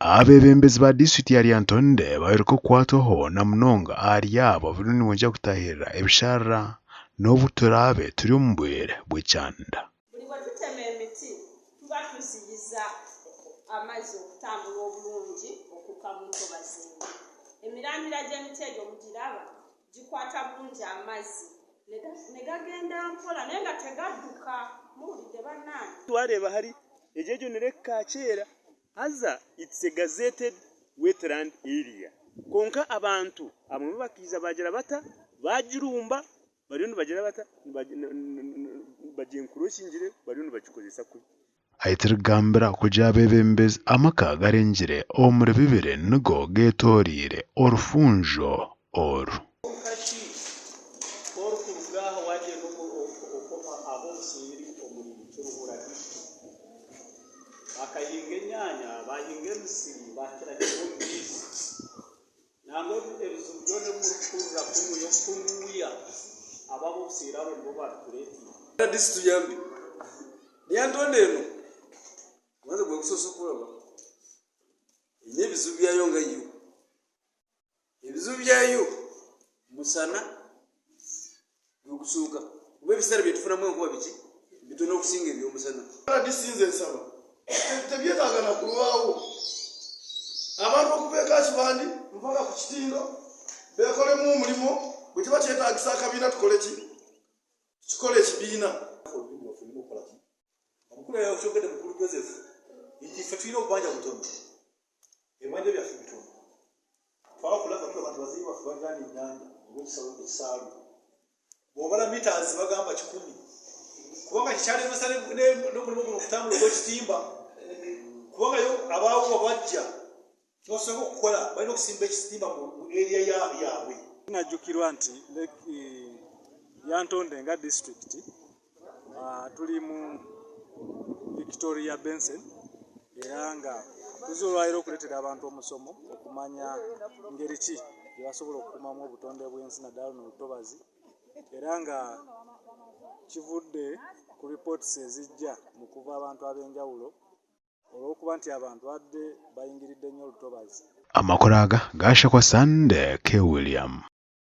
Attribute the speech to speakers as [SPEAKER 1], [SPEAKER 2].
[SPEAKER 1] Abeebembezi ba disiturikiti ya Lyantonde bayoreka okukwatwaho na munonga ahari abo abariyo nibaija kutaahirira ebisharara n'obu turaabe turi omu bwire bw'ekyanda.
[SPEAKER 2] Buli bwe tutema emiti tuba tuziyiza amaizi okutambula obulungi okuka mu ntobazi eno. Emirandira gy'emiti egyo mugiraba gikwata bulungi amazzi ne gagenda mpola naye nga tegadduka. Muwulidde bannange?
[SPEAKER 3] Twareeba hari egyo egyo ni Lake Kakyeera haza it's a gazetted wetland area kwonka abantu abamwe bakaija baagira bata baagirumba bariyo nibagira bata bagyencroachingire bariyo nibagikozesa kubi.
[SPEAKER 1] Ahiturikugambira kugira abeebembezi amaka garengire omuri bibiri nigo geetoreire orufunjo oru.
[SPEAKER 4] Kwonka shi ku orikuruga aha waagyenda ah'obuseeri omuri Kiruhura disiturikiti, bakahinga enyaanya, baahinga emisiri, baakira kimwe omu maizi. Nangwa ebizibu byona ebi murikuhurira kunuya kunuya, abo ab'obuseeri abo nibo baabitureeteire.
[SPEAKER 5] Rdc tuyambe Lyantonde eno omubanza gwa kusoose okuraba eine ebizibu byayo nga yo. Ebizibu byayo musana gwe gusooka kuba ebiseera byetufunamu enkuba biki bitono okusinga ebyomusana.
[SPEAKER 6] Rdc nze nsaba tebyetaaga na kulwawo abantu okuva e Kakibandi mpaka ku Kitindo bekolemu omulimo bwekiba kyetagisa akabiina tukole ki? Tukikole ekibiina.
[SPEAKER 7] Olulimi lwaffe lulina okukola ki? Omukulu yakyogedde mukulu Joseph nti ffe tulina obubanja butono, ebibanja byaffe bitono. Twakula nga tulaba nti bazeeyi baffe baliraanye ennyanja oba ekisaalu. Bw'obala meters bagamba kikumi kubanga kikyalemesa n'omulimu guno okutambula ogw'ekitimba kubanga yo abaawo bajja kyebasooka okukola balina okusimba ekitimba mu area yaabwe.
[SPEAKER 8] Kinajjukirwa nti Lake Lyantonde nga disitulikiti tuli mu Victoria Benson era nga tuzze olwaleero okuleetera abantu omusomo okumanya ngeri ki gye basobola okukuumamu obutonde bw'ensi naddala luno olutobazi era nga kivudde ku reports ezijja mu kuva abantu ab'enjawulo olw'okuba nti abantu babadde bayingiridde nnyo olutobazi.
[SPEAKER 1] Amakuru aga gashakwa Sunday K. William.